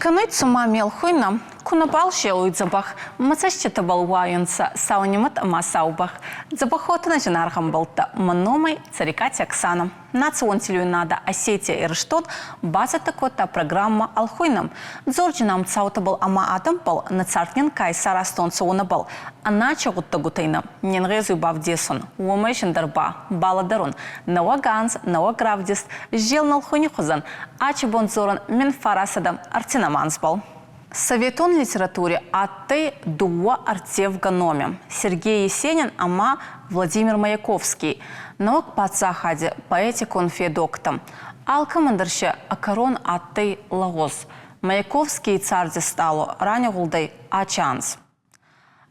Кӕнуй цума ме лхуйнӕ, ку нӕбал зелуй дзӕбӕх, мӕ цӕститӕбӕл уайунцӕ сау нимӕт ӕма сау бӕх. Дзӕбӕх уотӕ нӕ зинаргъ ӕмбӕлттӕ, мӕ номӕй Цӕрикъати Оксанӕ. Национ телеуинадӕ Осетия-Ирыстон бацӕттӕ кодта программӕ Ӕлхуйнӕ. Дзорджинӕм цаутӕбӕл ӕма адӕмбӕл нӕ цард нин ка исаразтонцӕ, уонӕбӕл ӕнӕчи гъуддӕгутӕй нӕ не нгъезуй бавдесун. Уомӕй зиндӕр ба балӕдӕрун, нӕуӕг анз, нӕуӕг равдист, зелн ӕлхуйни хузӕн ачи бон дзорӕн 1930 анзбӕл. Советон литератури адтӕй дууӕ ӕрттевгӕ номи Сергей Есенин ӕма Владимир Маяковский, нӕуӕг паддзахади поэтикон федогтӕ. Алкӕмӕндӕр си ӕ кӕрон адтӕй лӕгъуз. Маяковскийи царди стъалу ранигъулдӕй ачи анз.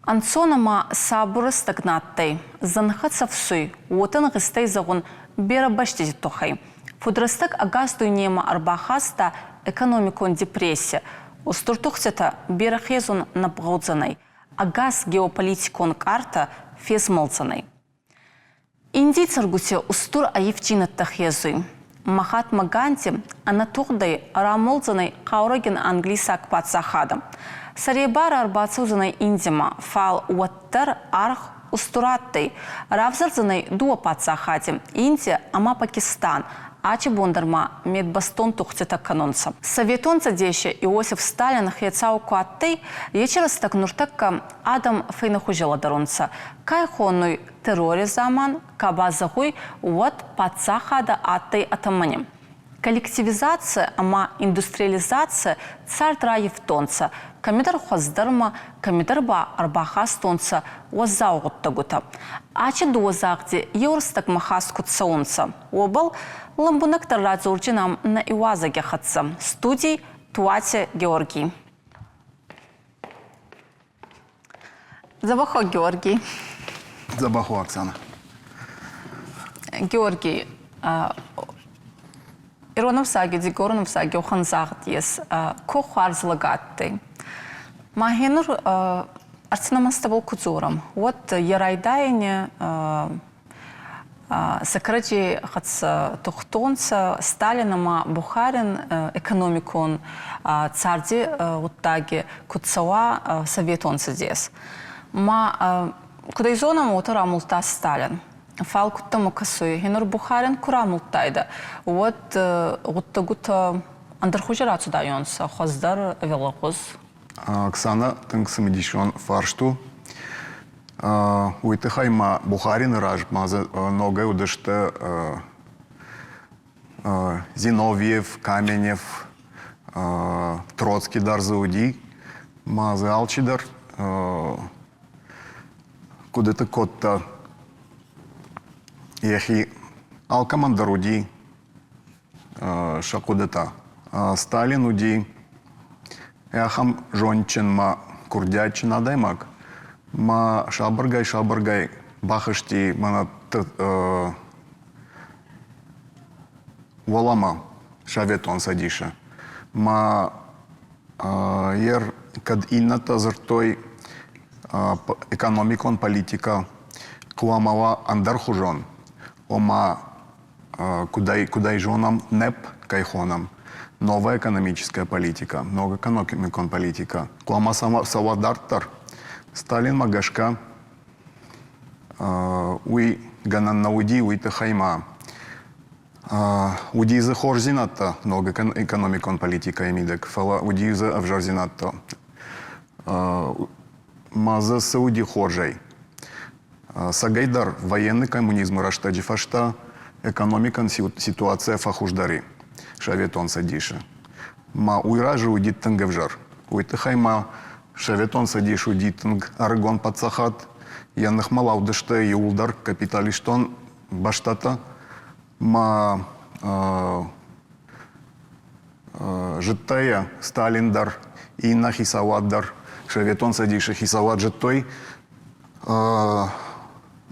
Ӕнцон ӕма сабур рӕстӕг на адтӕй. Зӕнхӕ цӕфсуй, уотӕ нгъизтӕй зӕгъун берӕ бӕстити туххӕй. Фудрӕстӕг ӕгас дуйнемӕ ӕрбахаста экономикон депресси. Устур тухтитӕ берӕ хезун нӕ гъӕудзӕнӕй, ӕгас геополитикон къартӕ фезмӕлдзӕнӕй. Индий цӕргути устур аййевдзийнӕдтӕ хезуй. Махатма Ганди ӕнӕтугъдӕй рамолдзӕнӕй хъаурӕгин англисаг паддзахадӕ. Сӕребарӕ ӕрбацӕудзӕнӕй Индимӕ, фал уӕддӕр аргъ устур адтӕй. Равзӕрдзӕнӕй дууӕ паддзахади, Индия ӕма Пакистан, ачи бон дӕр ма медбӕстон тугъдтитӕ кӕнунцӕ. Советон Цӕдеси Иосиф Сталин хецау ку адтӕй, ечи рӕстӕг нуртӕккӕ адӕм фӕйнӕхузи лӕдӕрунцӕ. Ка хонуй террори дзаман, ка ба зӕгъуй, уӕд паддзахадӕ адтӕй атамани. Коллективизаци ӕма индустриализаци цард раййивтонцӕ, кӕмидӕр хуӕздӕрмӕ, кӕмидӕр ба ӕрбахастонцӕ уӕззау гъуддӕгутӕ. Ачи дууӕ загъди еу рӕстӕгмӕ хаст куд цӕунцӕ, уобӕл лӕмбунӕгдӕр радзордзинан нӕ иуазӕги хӕццӕ, студий Туати Георгий. Дзӕбӕх Георгий. Дзӕбӕх Оксана. Георгий, ирон ӕвзаги, дигорон ӕвзаги уӕхӕн загъд ес, ко хуарз лӕг адтӕй. Ма гьенур ӕрцинӕмӕстӕбӕл ку дзорӕм, уӕд е райдайӕни Сӕ кӕрӕдзей хӕццӕ тухтонцӕ Сталин ӕма Бухарин экономикон царди гъуддаги куд цӕуа Советон Цӕдес. Ма куд ӕй зонӕм, уотӕ рамулдта Сталин. Фал куддӕмӕ кӕсуй, гьенур Бухарин ку рамулдтайдӕ, уӕд гъуддӕгутӕ ӕндӕрхузи рацудайуонцӕ, хуӕздӕр ӕви лӕгъуз? Оксана, тынг цымыдисон фарст у. Уый тыххӕй ма Бухарины раз ма дзы ногӕй уыдысты Зиновьев, Каменев, Троцкий дӕр дзы уыди. Ма дзы алчидӕр хъуыдыты кодта йӕхи. Алкӕмӕн дӕр уыди сӕ хъуыдытӕ. Сталин уыди ахӕм зондджын ма курдиатджын адӕймаг, ма сабыргай-сабыргай бахызти мӕнӕ уӕлӕмӕ Советон Цӕдисы. Ма ер кӕд иннӕтӕ дзырдтой экономикон политикӕ хъуамӕ уа ӕндӕрхуызон, ома куыдӕй зонӕм, НЭП кӕй хонӕм, новая экономическая политика, ног экономикон политика, хъуамӕ цӕуа дарддӕр. Сталинмӕ гӕсгӕ уый гӕнӕн нӕ уыди, уый тыххӕй ма уыди дзы хорздзинӕдтӕ ног экономикон политикӕйы мидӕг, фӕлӕ уыди дзы ӕвзӕрдзинӕдтӕ. Ма дзы цы уыди хорзӕй? Цӕгӕйдӕр военный коммунизмы рӕстӕджы фӕстӕ экономикон ситуацийӕ фӕхуыздӕр и Советон Цӕдисы. Ма уый разы уыди тынг ӕвзӕр. Уый тыххӕй ма Советон Цӕдис уыди тынг ӕрыгон паддзахад, йӕ ныхмӕ лӕудысты иууылдӕр капиталистон бӕстӕтӕ. Ма зыдта йӕ Сталин дӕр, иннӕ хицауад дӕр, Советон Цӕдисы хицауад зыдтой,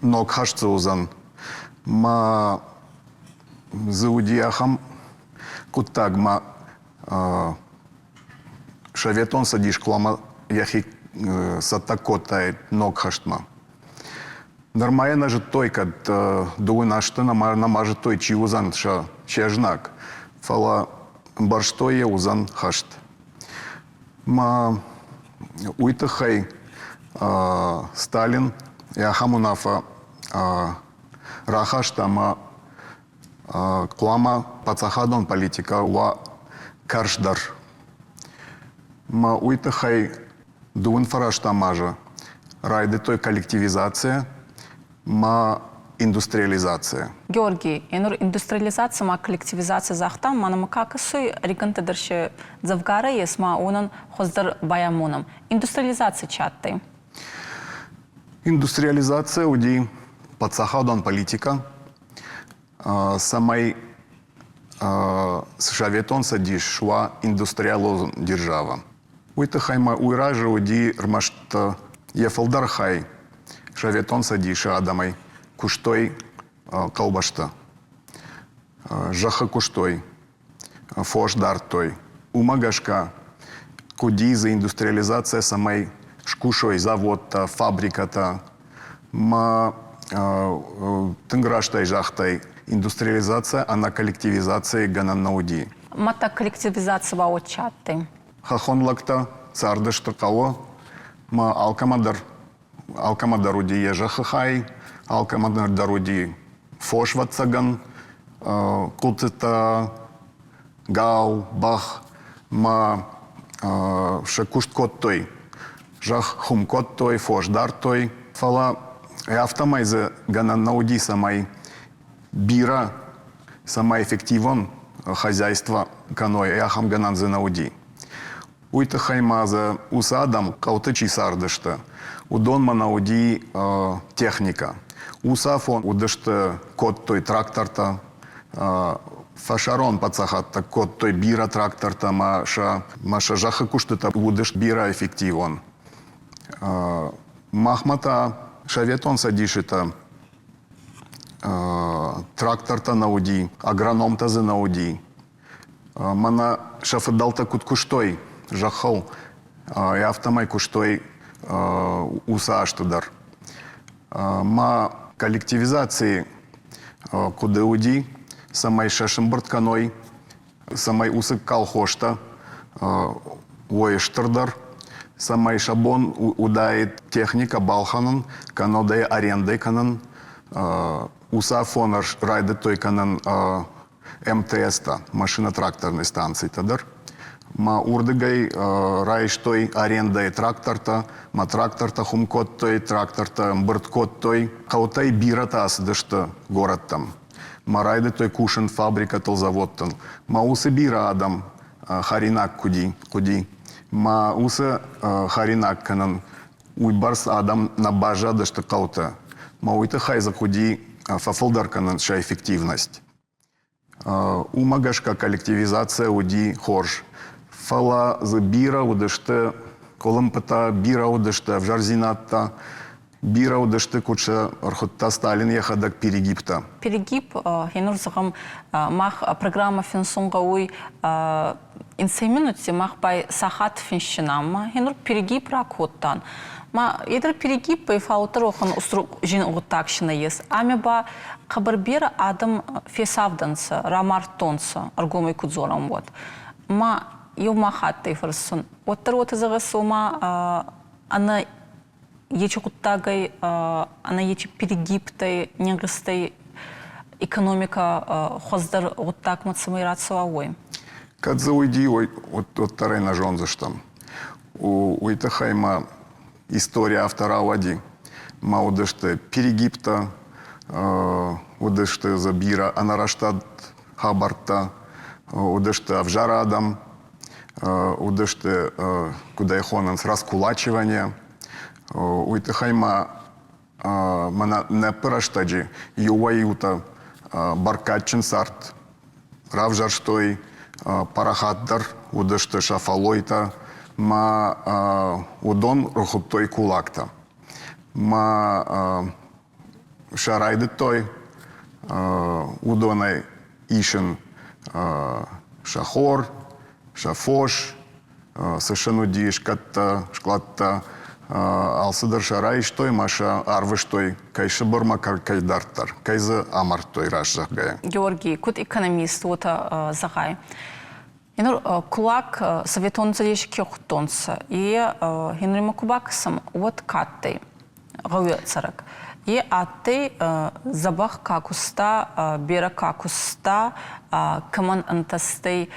ног хӕст дзы уыдзӕн. Ма дзы уыди ахӕм хъуыддаг, ма Советон Цӕдис хъуамӕ йӕхи цӕттӕ кодтаид ног хӕстмӕ. Нырма йӕ нӕ зыдтой, кӕд дыууын азты нӕма зыдтой, чи уыдзӕн сӕ се знаг, фӕлӕ ӕмбӕрстой йӕ уыдзӕн хӕст. Ма уый тыххӕй Сталин ахӕм уынаффӕ рахаста ӕмӕ хъуамӕ паддзахадон политикӕ уа карздӕр. Ма уый тыххӕй дыууын фарӕстӕм азы райдыдтой коллективизацийӕ ма индустриализация. Георгий, енур индустриализаци ма коллективизаци загътам, ма нӕмӕ ка кӕсуй, ӕригӕнттӕ дӕр се дзӕвгарӕ ес, ма уонӕн хуӕздӕр байамонӕм. Индустриализаци чи адтӕй? Индустриализация уыди паддзахадон политикӕ, цӕмӕй Советон Цӕдис суа индустриалон держава. Уый тыххӕй ма уый разы уыди ӕрмӕст йӕ фылдӕр хай Советон Цӕдисы адӕмӕй куыстой хъӕубӕсты. Зӕххы куыстой, фос дардтой. Уымӕ гӕсгӕ хъуыди дзы индустриализацийӕ, цӕмӕй скусой заводтӕ, фабрикӕтӕ. Ма тынг растӕй загътай, индустриализацийӕ ӕнӕ коллективизацийы гӕнӕн нӕ уыди. Мадта коллективизаци ба уотӕ адтӕй? Хӕххон лӕгтӕ цардысты хъӕуы, ма алкӕмӕ дӕр алкӕмӕ дӕр уыди йӕ зӕххы хай, алкӕмӕ дӕр уыди фос, ӕвӕццӕгӕн, хъуццытӕ, гал, бӕх ма сӕ куыст кодтой, зӕхх хуым кодтой, фос дардтой. Фӕлӕ афтӕмӕй дзы гӕнӕн нӕ уыди, цӕмӕй бирӕ, цӕмӕй эффективон хозяйство кӕной, ахӕм гӕнӕн дзы нӕ уыди. Уый тыххӕй ма дзы уыцы адӕм хъӕуты чи цардысты, уыдонмӕ нӕ уыди техникӕ. Уыцы афон уыдысты, кодтой трактортӕ, фӕсарон паддзахадтӕ кодтой бирӕ трактортӕ ӕмӕ сӕ зӕххы куыстытӕ уыдысты бирӕ эффективон. Махмӕ та Советон Цӕдисы та трактортӕ нӕ уыди, агрономтӕ дзы нӕ уыди. Мӕнӕ сӕ фыдӕлтӕ куыд куыстой зӕххыл, афтӕмӕй куыстой уыцы азты дӕр. Ма коллективизацийы хъуыды уыди, цӕмӕй сӕ сымбырд кӕной, цӕмӕй уыцы колхозтӕ уой стырдӕр, цӕмӕй сӕ бон уыдаид техникӕ балхӕнын, кӕннод ӕй арендӕ кӕнын. Уыцы афон райдыдтой кӕнын МТС-тӕ, машино-тракторной станцитӕ дӕр. Ма уырдыгӕй райстой арендӕйы трактортӕ, ма трактортӕ хуым кодтой, трактортӕ ӕмбырд кодтой. Хъӕутӕй бирӕтӕ ацыдысты горӕттӕм. Ма райдыдтой кусын фабрикӕтыл, заводтыл. Ма уыцы бирӕ адӕм хӕринаг хъуыди. Ма уыцы хӕринаг кӕнын уыйбӕрц адӕм нӕ баззадысты хъӕуты. Ма уый тыххӕй дзы хъуыди фӕфылдӕр кӕнын сӕ эффективность. Уымӕ гӕсгӕ коллективизацийӕ уыди хорз. Фӕлӕ дзы бирӕ уыдысты къуылымпытӕ, бирӕ уыдысты ӕвзӕрдзинӕдтӕ, бирӕ уыдысты, куыд сӕ ӕрхуыдта Сталин йӕхӕдӕг, перегибтӕ. Перегиб, енур зӕгъӕм, мах программӕ финсун гъӕуй инсӕй минутти мах бай сахат финсинӕм, енур перегиб ракодтан. Ма едр перегиб фал уӕхӕн устур зин гъуддаг си нӕййес. Ами ба хъӕбӕр берӕ адӕм фесавдӕнцӕ, рамардтонцӕ, ӕргомӕй ку дзорӕм, уӕд. Ма еума хаттӕй фӕрсун, уӕддӕр уотӕ зӕгъӕс, ома ӕнӕ ечи гъуддагӕй, ӕнӕ ечи перегибтӕй, нингъистӕй экономикӕ хуӕздӕр гъуддагмӕ цӕмӕй рацӕуа, уой? Кӕд дзы уыди, уӕддӕр ӕй нӕ зондзыстӕм. Уый тыххӕй ма истори афтӕ рауади. Ма уыдысты перегибтӕ, уыдысты дзы бирӕ ӕнӕрастад хабӕрттӕ, уыдысты ӕвзӕр адӕм, уыдысты, куыд ӕй хонынц, раскулачивание. Уый тыххӕй ма мӕнӕ нӕ рӕстӕджы иуӕй-иутӕ бӕркадджын цард равзӕрстой, парахатдӕр уыдысты сӕ фӕллойтӕ, ма уыдон рхуыдтой кулактӕ. Ма сӕ райдыдтой уыдонӕй исын сӕ хор, сӕ фос, цы сын уыди скъӕттӕ, скъладтӕ, алцыдӕр сӕ райстой ӕмӕ сӕ арвыстой кӕй Сыбырмӕ, кӕй дарддӕр, кӕй дзы амардтой, раст зӕгъгӕйӕ. Георгий, куыд экономист, уотӕ зӕгъай. Енур кулак Советон Цӕдеси ке худтонцӕ, е Генримӕ ку бакӕсӕм, уӕд ка адтӕй гъӕуи цӕрӕг. Е адтӕй дзӕбӕх ка куста, берӕ ка куста, кӕмӕн ӕнтӕстӕй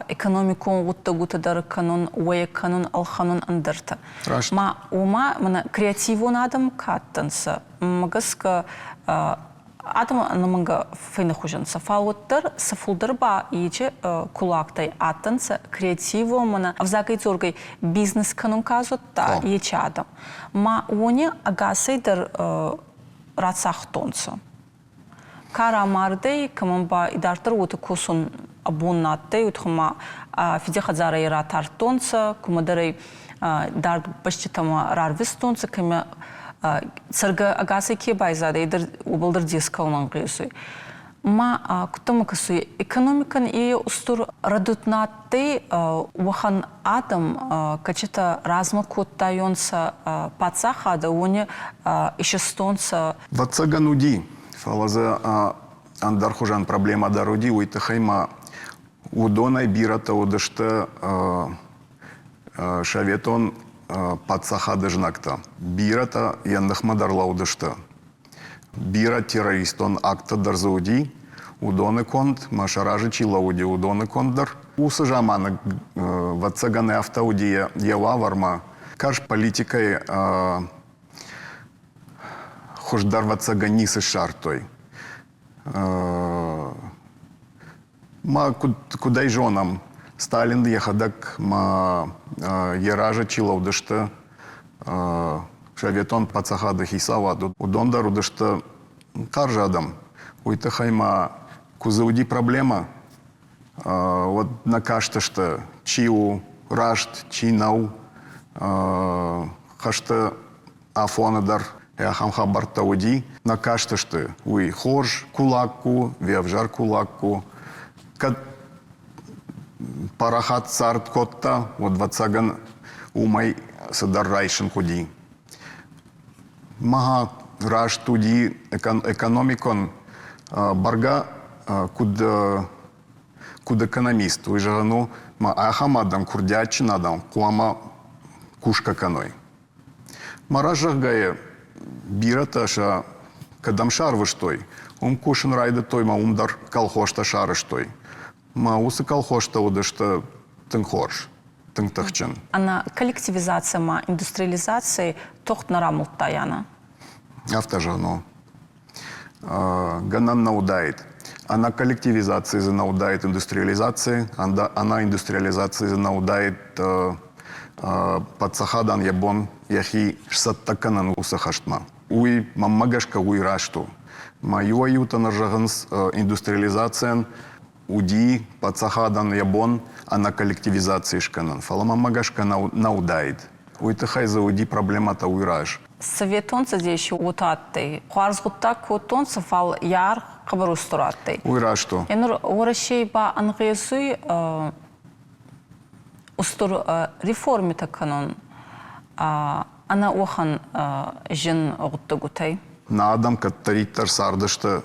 экономикон гъуддӕгутӕ дӕр кӕнун, уӕйӕ кӕнун, ӕлхӕнун ӕндӕртӕ. Раст. Ма уомӕ мӕнӕ креативон адӕм ка адтӕнцӕ, уомӕ гӕсгӕ адӕм ӕнӕмӕнгӕ фӕйнӕхузӕн сӕ, фал уӕддӕр сӕ фулдӕр ба ечи кулактӕй адтӕнцӕ креативон, мӕнӕ ӕвзагӕй дзоргӕй бизнес кӕнун ка зудта, ечи адӕм. Ма уони ӕгасӕй дӕр рацагътонцӕ. Ка рамардӕй, кӕмӕн ба идарддӕр уотӕ косун бон на адтӕй, уотӕ ма фиди хӕдзарӕй ратардтонцӕ, кумӕдӕр ӕй дард бӕститӕмӕ рарвистонцӕ, кӕмӕ цӕргӕ ӕгасӕй ке байзадӕй, дӕр уобӕл дӕр дес кӕун ӕнгъезуй. Ма кудтӕмӕ кӕсуй, экономикӕн е устур рӕдуд на адтӕй, уӕхӕн адӕм, кӕцитӕ размӕ кодтайуонцӕ паддзахадӕ, уони исистонцӕ. Ӕвӕццӕгӕн уыди, фӕлӕ дзы ӕндӕрхуызӕн проблемӕ дӕр уыди, уый тыххӕй ма уыдонӕй бирӕтӕ уыдысты советон паддзахады знӕгтӕ. Бирӕтӕ йӕ ныхмӕ дӕр лӕудысты. Бирӕ террористон акттӕ дӕр дзы уыди, уыдоны конд, мӕ сӕ разы чи лӕууыди, уыдоны конд дӕр. Уыцы заманы, ӕвӕццӕгӕн, афтӕ уыди йӕ уавӕрмӕ. Карз политикӕйы хуыздӕр, ӕвӕццӕгӕн, ницы ссардтой. Ма куыд ӕй зонӕм, Сталин йӕхӕдӕг ма йӕ разы чи лӕудысты советон паддзахады хицауад, уыдон дӕр уыдысты карз адӕм. Уый тыххӕй ма куы дзы уыди проблемӕ, уӕд нӕ кастысты, чи у раст, чи нӕу. Хӕсты афоны дӕр ахӕм хабӕрттӕ уыди. Нӕ кастысты, уый хорз кулак у, ӕвзӕр кулак у. Кӕд парахат цард кодта, уӕд, ӕвӕццӕгӕн, уымӕй цыдӕр райсын хъуыди. Мага раст уыди экономикон бӕргӕ куыд куыд экономист, уый зӕгъын у, ма ахӕм адӕм, курдиатджын адӕм хъуамӕ кусгӕ кӕной. Мӕ разӕгъгӕйӕ бирӕтӕ сӕ кӕдӕм сӕрвыстой, уым кусын райдыдтой мӕ уым дӕр колхозтӕ сарӕзтой. Мӕ уыцы колхозтӕ уыдысты тынг хорз, тынг тыхджын. Ӕнӕ коллективизаци ӕмӕ индустриализацийы тохт нӕ рамулдта Яна? Афтӕ зӕгъын у. Гӕнӕн нӕ уыдаид. Ӕнӕ коллективизаци дзы нӕ уыдаид индустриализаци, ӕнӕ индустриализаци дзы нӕ уыдаид паддзахадӕн йӕ бон йӕхи сцӕттӕ кӕнын уыцы хӕстмӕ. Уый, мӕнмӕ гӕсгӕ, уый раст у. Мӕ иуӕй-иутӕ ныр зӕгъынц, индустриализацийӕн уыди паддзахадӕн йӕ бон ӕнӕ коллективизаци скӕнын, фӕлӕ мӕнмӕ гӕсгӕ нӕ уыдаид. Уый тыххӕй дзы уыди проблемӕтӕ уый раз. Советон Цӕдеси уотӕ адтӕй. Хуарз гъуддаг кодтонцӕ, фал е аргъ хъӕбӕр устур адтӕй. Уый раст у. Е нур Уӕрӕсей ба ӕнгъезуй устур реформитӕ кӕнун ӕнӕ уӕхӕн зин гъуддӕгутӕй. Нӕ адӕм кӕддӕриддӕр цардысты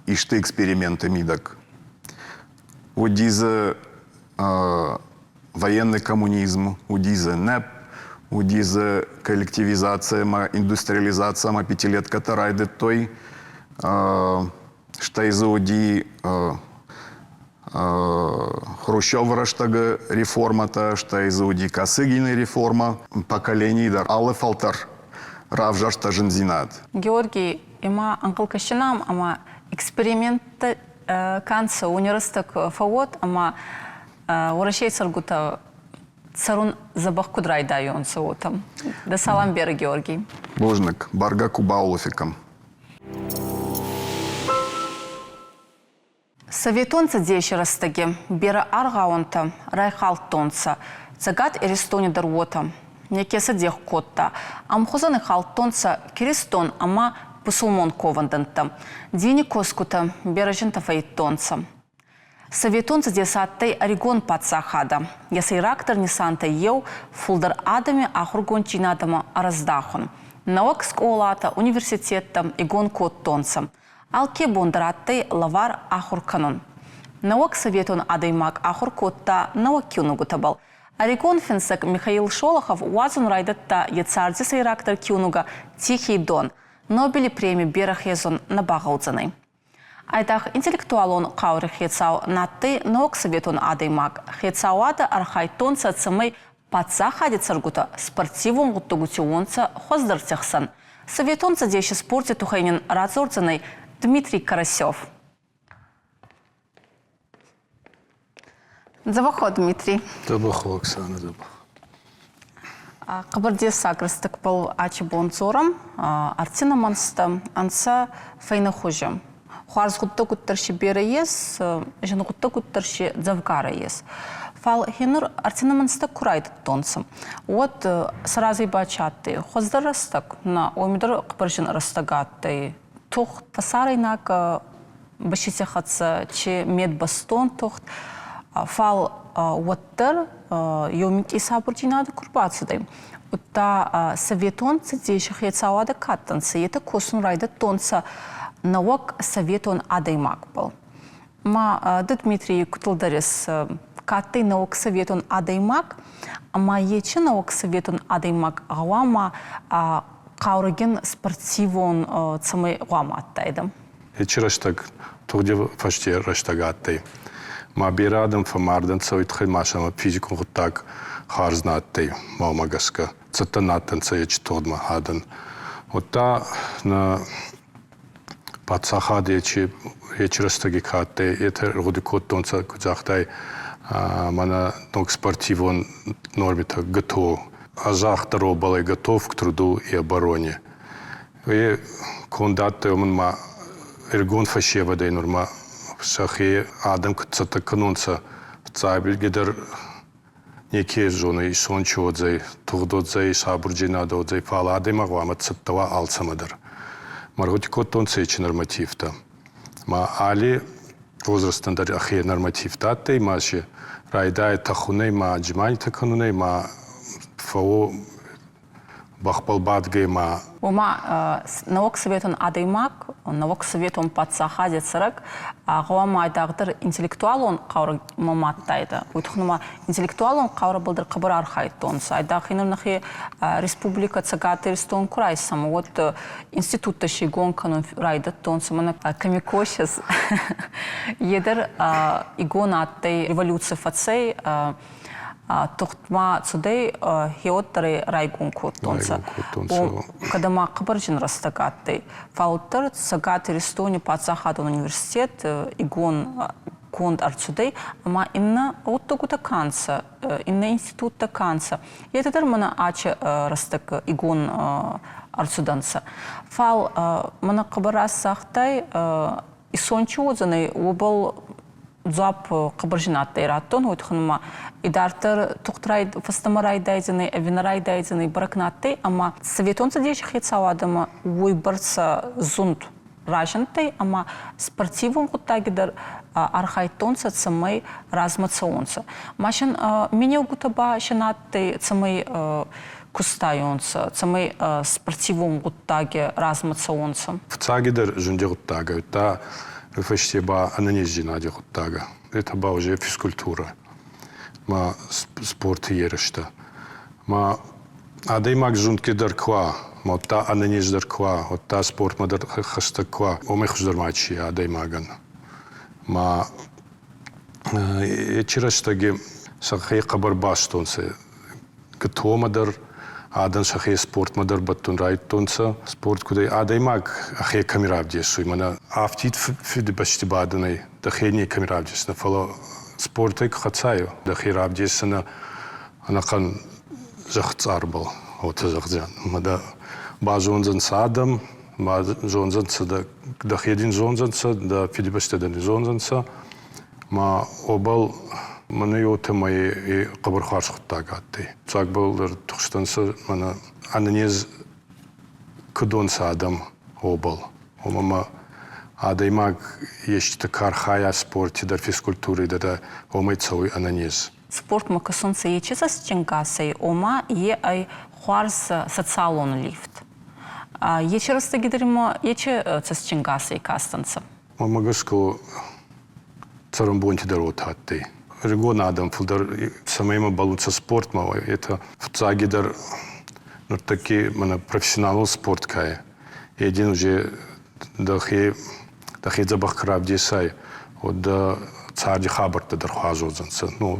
исты эксперименты мидӕг. Уыди дзы военный коммунизм, уыди дзы НЭП, уыди дзы коллективизаци ӕмӕ индустриализаци ӕмӕ пятилеткӕтӕ райдыдтой. Стӕй дзы уыди Хрущевы рӕстӕгы реформӕтӕ, стӕй дзы уыди Косыгины реформӕ. Поколений дӕр алы фӕлтӕр равзӕрста зындзинад. Георгий, ӕма ӕнхъӕлкӕсинӕм ӕма эксперименттӕ ка нцӕ, уони рӕстӕг фӕууод ӕма Уӕрӕсей цӕргутӕ цӕрун дзӕбӕх куд райдайонцӕ, уотӕ. Дӕ салам берӕ, Георгий. Бузныг. Бӕргӕ ку баулӕфиккам. Советон Цӕдеси рӕстӕги берӕ аргъауӕнтӕ райхалдтонцӕ, Цӕгат Иристони дӕр уотӕ. Неке сӕ дех кодта. Ӕмхузӕн ихалдтонцӕ киристон ӕма пусулмон ковӕндӕнттӕ. Дини косгутӕ берӕ зинтӕ фӕййидтонцӕ. Советон Цӕдес адтӕй ӕригон паддзахадӕ. Йӕ сӕйрагдӕр нисантӕй еу фулдӕр адӕми ахургонддзийнадӕмӕ ӕрӕздахун. Нӕуӕг скъолатӕ, университеттӕ игон кодтонцӕ. Алке бон дӕр адтӕй лӕвар ахур кӕнун. Нӕуӕг советон адӕймаг ахур кодта нӕуӕг киунугутӕбӕл. Ӕригон финсӕг Михаил Шолохов уадзун райдӕдта е царди сӕйрагдӕр киунугӕ «Тихий Дон». Нобели преми берӕ хезун нӕ багъӕудзӕнӕй. Айдагъ интеллектуалон хъаури хецау на адтӕй нӕуӕг советон адӕймаг. Хецауадӕ архайдтонцӕ, цӕмӕй паддзахади цӕргутӕ спортивон гъуддӕгути уонцӕ хуӕздӕрти хсӕн. Советон Цӕдеси спорти туххӕй нин радзордзӕнӕй Дмитрий Карасев. Дзӕбӕх Дмитрий. Дзӕбӕх Оксана, дзӕбӕх. Хъӕбӕр дессаг рӕстӕгбӕл ачи бон дзорӕм, артина монстӕ ӕнцӕ фӕйнӕхузи. Хуарз гъуддӕгутдӕр си берӕ ес, зин гъуддӕгутдӕр си дзӕвгарӕ ес. Фал хенур артина монстӕ ку райдӕдтонцӕ, уӕд сӕ разӕй ба чи адтӕй? Хуӕздӕр рӕстӕг? Нӕ, уоми дӕр хъӕбӕр зин рӕстӕг адтӕй. Тугъд фӕсарӕйнаг бӕстити хӕццӕ чи медбӕстон тугъд, фал уӕддӕр еу минкъий сабурдзийнадӕ ку рбацудӕй, удта Советон Цӕдеси хецауадӕ ка адтӕнцӕ, етӕ косун райдӕдтонцӕ нӕуӕг советон адӕймагбӕл. Ма ды, Дмитрий, куд ка адтӕй нӕуӕг советон адӕймаг, ӕма ечи нӕуӕг советон адӕймаг гъӕуама хъаурӕгин спортивон цӕмӕй гъӕуама адтайдӕ? Ечи рӕстӕг тугъди фӕсте рӕстӕг адтӕй. Ма берӕ адӕм фӕммардӕнцӕ, уой туххӕй ма сӕмӕ физикон гъуддаг хуарз нӕ адтӕй, мӕнмӕ гӕсгӕ. Цӕттӕ нӕ адтӕнцӕ ечи тугъдмӕ адӕн. Удта нӕ паддзахади ечи, ечи рӕстӕги ка адтӕй, етӕ ӕргъуди кодтонцӕ, куд загътай, мӕнӕ ног спортивон нормитӕ ГТО. А загъта робалай готов к труду и обороне. Е конд адтӕй уомӕн ма ӕригон фӕсевӕдӕй нурма сӕхе адӕм куд цӕттӕ кӕнонцӕ, фиццагидӕр неке зонуй, исон чи уодзӕй, тугъд уодзӕй, сабурдзийнадӕ уодзӕй, фал адӕймаг гъӕуама цӕттӕ уа алцӕмӕ дӕр. Маргъути кодтонцӕ ечи нормативтӕ. Ма алли возрастӕн дӕр ӕхе нормативтӕ адтӕй, ма си райдайӕ тӕхунӕй, ма отжиманитӕ кӕнунӕй, ма фӕуу бӕхбӕл бадгӕй ма Ома нӕуӕг советон адӕймаг, нӕуӕг советон паддзахади цӕрӕг гъӕуама айдагъдӕр интеллектуалон хъаурӕмӕ ма адтайдӕ. Уой туххӕн ма интеллектуалон хъаурӕбӕл дӕр хъӕбӕр архайдтонцӕ. Айдагъ ин нӕхе Республикӕ Цӕгат Иристон ку райсӕм, уӕд институттӕ си игон кӕнун райдӕдтонцӕ. Мӕнӕ кӕми косес, е дӕр игон адтӕй революци фӕцӕй, тугъдмӕ цудӕй хеуӕттӕрӕй райгон кодтонцӕ. Кӕд ӕма хъӕбӕрджын рӕстӕг адтӕй. Фал уӕддӕр Цӕгат Иристони паддзахадон университет игон конд ӕрцудӕй ӕма иннӕ гъуддӕгутӕ ка нцӕ, иннӕ институттӕ ка нцӕ, етӕ дӕр мӕнӕ ачи рӕстӕг игон ӕрцудӕнцӕ. Фал мӕнӕ хъӕбӕр раст загътай, исон чи уодзӕнӕй, уобӕл дзуапп хъӕбӕр зин адтӕй раттун, уой туххӕн ма идарддӕр тугъд фӕстӕмӕ райдайдзӕнӕй ӕви нӕ райдайдзӕнӕй, бӕрӕг нӕ адтӕй ӕма Советон Цӕдеси хецауадӕмӕ уойбӕрцӕ зунд разиндтӕй ӕма спортивон гъуддаги дӕр архайдтонцӕ, цӕмӕй размӕ цӕуонцӕ. Ма син менеугутӕ ба син адтӕй, цӕмӕй кустайонцӕ, цӕмӕй спортивон гъуддаги размӕ цӕуонцӕ. Фиццагидӕр зунди гъуддаг, ӕдта фӕсте ба ӕнӕнездзийнади гъуддага. Это ба уже физкультура, ма спорти еристӕ. Ма адӕймаг зундгидӕр ку уа, ма удта ӕнӕнездӕр ку уа, удта спортмӕ дӕр хӕстӕг ку уа, уомӕй хуздӕр ма чи адӕймагӕн. Ма ечи рӕстӕги сӕхе хъӕбӕр бастонцӕ ГТО-мӕ дӕр адӕн сӕхе спортмӕ дӕр бӕттун райдтонцӕ. Спорт куд ӕй, адӕймаг ӕхе кӕми равдесуй, мӕнӕ афтид фидибӕсти бадӕнӕй дӕхе некӕми равдесдзӕнӕ, фалӕ спортӕй ку хӕцай, дӕхе равдесдзӕнӕ ӕнӕхъӕн зӕхцъарбӕл, уотӕ зӕгъдзиан. Ӕма дӕ базондзӕнцӕ адӕм, базондзӕнцӕ дӕхе дин зондзӕнцӕ, дӕ фидибӕстӕ дин зондзӕнцӕ. Ма уобӕл мӕнӕ уотемӕй хъӕбӕр хуарз гъуддаг адтӕй. Фиццагбӕл дӕр тухстӕнцӕ мӕнӕ ӕнӕнез куд уонцӕ адӕм, уобӕл. Уомӕ ма адӕймаг еститӕ ка архайа спорти дӕр, физкультури дӕр, уомӕй цӕуй ӕнӕнез. Спортмӕ кӕсунцӕ ечи цӕстингасӕй, ома е ӕй хуарз социалон лифт. Ечи рӕстӕги дӕр ма ечи цӕстингасӕй кастӕнцӕ. Мӕнмӕ гӕсгӕ. Цӕрӕнбонти дӕр уотӕ адтӕй. Ӕригон адӕм фулдӕр цӕмӕй ма бӕллунцӕ спортмӕ, етӕ фиццагидӕр нуртӕкки мӕнӕ профессионалон спорт ка е, е дин уже дӕхе дӕхе дзӕбӕх ку равдесай, уӕд дӕ царди хабӕрттӕ дӕр хуарз уодзӕнцӕ. Ну,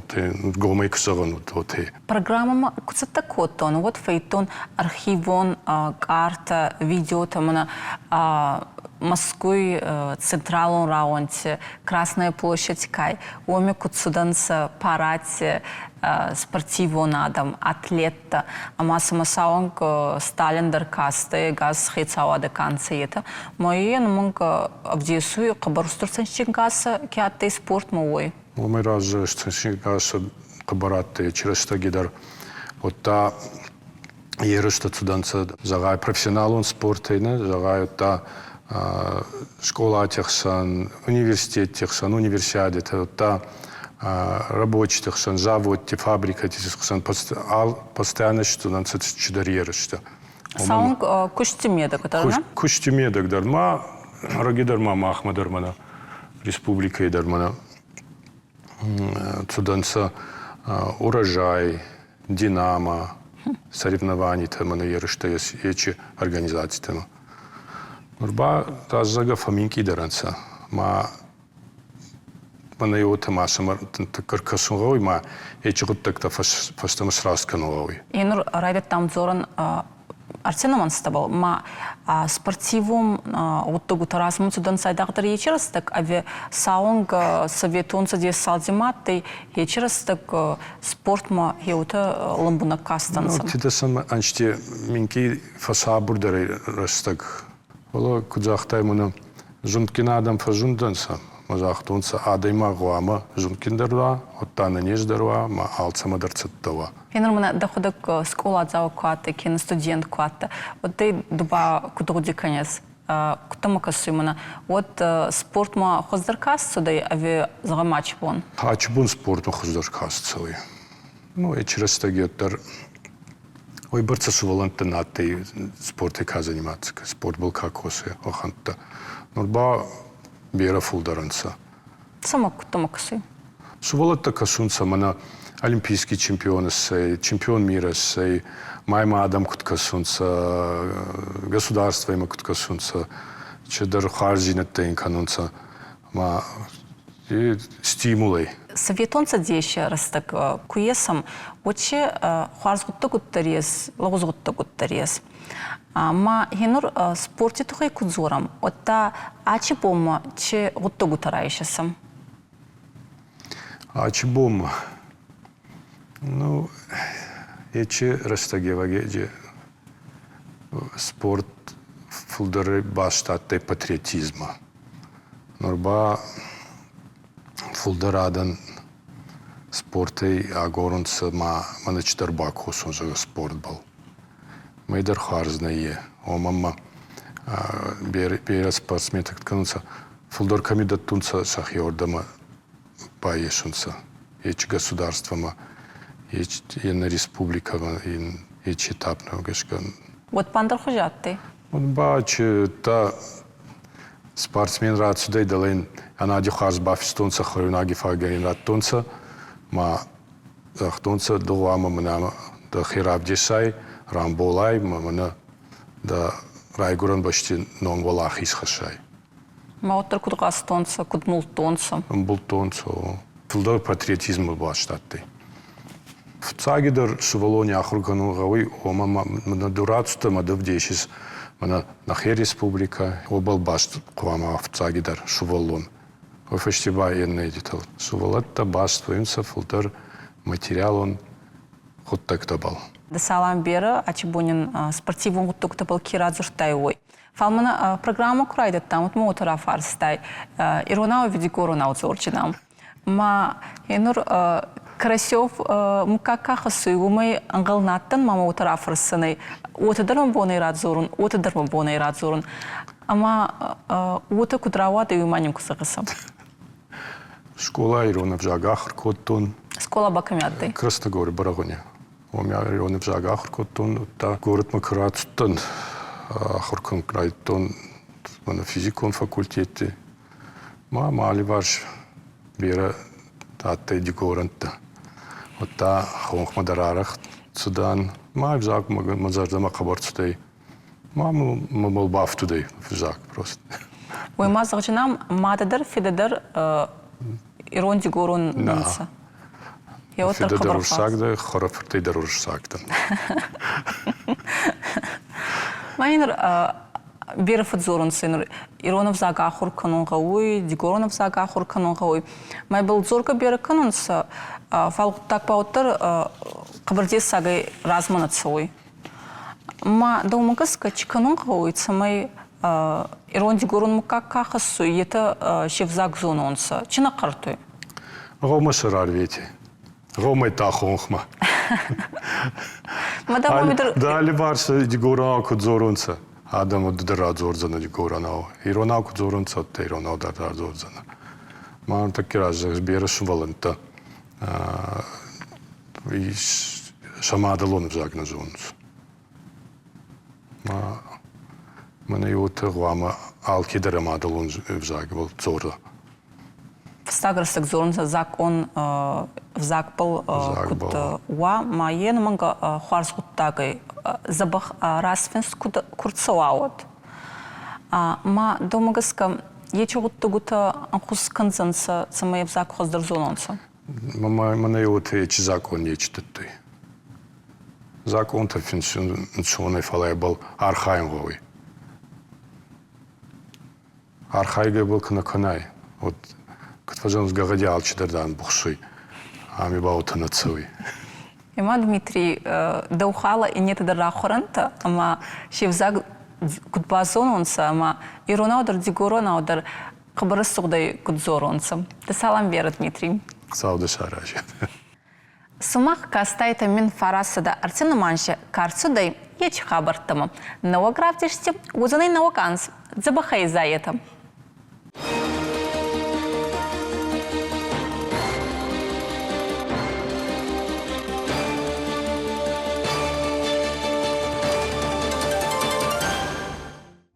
гомӕй ку зӕгъӕн, уотӕ. Программӕмӕ ку цӕттӕ кодтон, уӕд фӕйдтон архивон къартӕ, видеотӕ мӕнӕ Мӕскуй централон рауӕнти Красная площадь кай, уоми куд цудӕнцӕ парадти спортивон адӕм, атлеттӕ ӕма сӕмӕ сауӕнг Сталин дӕр кастӕй, ӕгас хецауадӕ ка нцӕ, етӕ. Ма е нумӕнг ӕвдесуй хъӕбӕр устур цӕстингасӕ ке адтӕй спортмӕ, уой. Уомӕй раззӕй цӕстингасӕ хъӕбӕр адтӕй еци рӕстӕги дӕр. Уӕдта ерыстӕ цудӕнцӕ, зӕгъай, профессионалон спортӕй нӕ, зӕгъай, уӕдта скъолати хсӕн, университетти хсӕн, универсиадетӕ, уӕдта рабочити хсӕн, заводти, фабрикӕти хсӕн постоянно цудӕнцӕ чидӕр ерыстӕ. Саунг кусти медӕг дӕр, нӕ? Кусти медӕг дӕр ма, ӕрӕги дӕр ма махмӕ дӕр мӕнӕ республикӕйы дӕр мӕнӕ цудӕнцӕ Урожай, Динамо, соревнованитӕ мӕнӕ ерыстӕ ечи организацитӕмӕ. Нур ба раззагӕ фӕмминкъийдӕр ӕнцӕ. Ма мӕнӕ уотӕ ма сӕмӕ ӕркӕсун гъӕуй, ма ечи гъуддӕгтӕ фӕстӕмӕ сраст кӕнун гъӕуй. Е нур райдӕдтам дзорӕн Арсенован стабал ма спортивон гъуддӕгутӕ размӕ цудӕнцӕ айдагъдӕр ечи рӕстӕг ӕви сауӕнг советон цӕдес салдзимадтӕй ечи рӕстӕг спортмӕ еутӕ лӕмбунӕг кастӕнцӕ? Тидӕсӕм ӕнзти минкъий фӕсабурдӕр рӕстӕг. Фӕлӕ, куд загътай, мӕнӕ зундгин адӕм фӕззундӕнцӕ, ма загътонцӕ, адӕймаг гъӕуама зундгиндӕр уа, уӕдта ӕнӕнездӕр уа, ма алцӕмӕ дӕр цӕттӕ уа. Енур мӕнӕ дӕхуӕдӕг скъоладзау ку адтӕ, кенӕ студент ку адтӕ, уӕд дӕ ду ба куд гъуди кӕнес? Куд дӕмӕ кӕсуй мӕнӕ? Уӕд спортмӕ хуӕздӕр каст цудӕй ӕви зӕгъӕ матчбон? Матчбон спортмӕ хуӕздӕр каст цӕуй. Ну, ечи рӕстӕги уӕддӕр уойбӕрцӕ сувӕллӕнттӕ нӕ адтӕй спортӕй ка заниматься, спортбӕл ка косуй, уӕхӕнттӕ. Нур ба берӕ фулдӕр ӕнцӕ. Цӕмӕ куд дӕмӕ кӕсуй? Сувӕллӕттӕ кӕсунцӕ мӕнӕ олимпийский чемпион иссӕй, чемпион мира иссӕй, ма имӕ адӕм куд кӕсунцӕ, государство имӕ куд кӕсунцӕ, чидӕр хуарздзийнӕдтӕ ин кӕнунцӕ. Ма стимулӕй. Советон Цӕдеси рӕстӕг ку есӕм, уӕд си хуарз гъуддӕгутӕ дӕр ес, лӕгъуз гъуддӕгутӕ дӕр ес. Ма гьенур спорти туххӕй ку дзорӕм, уӕдта ачи бонмӕ чи гъуддӕгутӕ райсесӕм? Ачи бонмӕ? Ну, ечи рӕстӕгевӕги спорт фулдӕр баст адтӕй патриотизмӕ. Нур ба фулдӕр адӕн спортӕй агорунцӕ ма мӕнӕ чидӕр бакосун, зӕгъӕ, спортбӕл. Мӕйдӕр хуарз нӕййе. Уомӕн ма берӕ спортсментӕ кӕнунцӕ, фулдӕр кӕми дӕттунцӕ сӕхеуордӕмӕ байесунцӕ. Ечи государствомӕ, ечи иннӕ республикӕмӕ, ечи этапмӕ гӕсгӕ. Уӕд бандӕр хузи адтӕй? Уӕд ба та спортсмен рацудӕй дӕлӕ ин ӕнади хуарз бафистонцӕ, хуӕруйнаги фагӕ ин радтонцӕ, ма загътонцӕ, ду гъӕуама мӕнӕ дӕхе равдесай, рамболай, ма мӕнӕ дӕ райгурӕн бӕсти ном уӕлахиз хӕссай. Ма уӕддӕр куд гъазтонцӕ, куд мулдтонцӕ? Ӕмбулдтонцӕ. Фулдӕр патриотизмбӕл баст адтӕй. Фиццагидӕр сувӕллони ахур кӕнун гъӕуй, уомӕн мӕнӕ ду рацудтӕ ма ӕвдесис мӕнӕ нӕхе республикӕ, уобӕл баст хъуамӕ фиццагидӕр сувӕллон. Уой фӕсте ба иннетитӕл. Сувӕллӕттӕ баст уонцӕ фулдӕр материалон гъуддӕгтӕбӕл. Салам берӕ ачибонин спортивон гъуддӕгтӕбӕл ке радзурдтай, уой. Фал мӕнӕ программӕ ку райдӕдтам, уӕд ма уотӕ рафарстай, иронау ӕви дигоронау дзорджинау. Ма енур Карасев муггаг ка хӕссуй, уомӕй ӕнгъӕл нӕ адтӕн, ма мӕ уотӕ рафӕрссӕнӕй. Уотӕ дӕр мӕ бонӕй радзорун, уотӕ дӕр мӕ бонӕй радзорун. Ӕма уотӕ куд рауадӕй, уой ма нин ку зӕгъисӕ. Скъола ирон ӕвзаг ахур кодтон. Скъола ба кӕми адтӕй? Красногоры Бӕрӕгъуни. Уоми ирон ӕвзаг ахур кодтон, удта горӕтмӕ ку рацудтӕн, ахур кӕнун райдӕдтон мӕнӕ физикон факультети. Ма мӕ алливарс Берӕ адтӕй дигорӕнттӕ. Уӕдта хонхмӕ дӕр арӕх цудан. Ма ӕвзаг мӕ зӕрдӕмӕ хъӕбӕр цудӕй. Ма мӕбӕл бафтудӕй ӕвзаг просто. Уой ма зӕгъдзӕнӕн, мадӕ дӕр, фидӕ дӕр ирон-дигорон нцӕ. Фидӕ дӕр уруссаг дӕ, хуӕрӕфуртӕй дӕр уруссаг дӕн. Ма нур берӕ фӕдздзорунцӕ нур ирон ӕвзаг ахур кӕнун гъӕуй, дигорон ӕвзаг ахур кӕнун гъӕуй. Ма ибӕл дзоргӕ берӕ кӕнунцӕ, фал гъуддаг ба уӕддӕр хъӕбӕр дессагӕй размӕ нӕ цӕуй. Ма дӕумӕ гӕсгӕ чи кӕнун гъӕуй, цӕмӕй ирон-дигорон муггаг ка хӕссуй, етӕ се взаг зононцӕ? Чи нӕ хъӕртуй? Гъӕумӕ сӕ рарвети. Гъӕумӕ та хонхмӕ. Дӕ алливарс дигоронау куд дзорунцӕ, адӕм дӕр радзордзӕнӕ дигоронау. Иронау куд дзорунцӕ, уӕдта иронау дӕр радзордзӕнӕ. Ма нуртӕкки раззаг берӕ сувӕллӕнттӕ сӕ мадӕлон ӕвзаг нӕ зонунц. Ма мӕнӕ уотӕ гъуамӕ алкедӕр ӕ мадӕлон ӕвзагбӕл дзора. Фӕстаг рӕстӕг дзорунцӕ закъон ӕвзагбӕл куд уа, ма е ӕнӕмӕнгӕ хуарз гъуддагӕй дзӕбӕх расфинст куд ку рцӕуа, уӕд. Ма дӕумӕ гӕсгӕ ечи гъуддӕгутӕ ӕнхус кӕндзӕнцӕ, цӕмӕй ӕвзаг хуӕздӕр зононцӕ? Мӕнӕ уотӕ ечи закъон нечи дӕттуй. Закъонтӕ финсун ӕнцонӕй, фалӕ ибӕл архайун гъӕуй. Архайгӕ ибӕл ку нӕ кӕнай, уӕд куд фӕзӕгъунц, гӕгъӕди алчидӕр дан бухсуй, ами ба уотӕ нӕ цӕуй. Ӕма Дмитрий, дӕу халӕ иннетӕ дӕр рахуӕрӕнтӕ ӕма се взаг куд базононцӕ ӕма иронау дӕр, дигоронау дӕр хъӕбӕр рӕсугъдӕй куд дзоронцӕ. Дӕ салам берӕ, Дмитрий. Хуцау дӕ саразӕд. Сумах кастайтӕ мин фарасӕдӕ ӕртинуманси ка рцудӕй, ечи хабӕрттӕмӕ. Нӕуӕг равдисти уодзӕнӕй нӕуӕг анз. Дзӕбӕхӕй изайетӕ.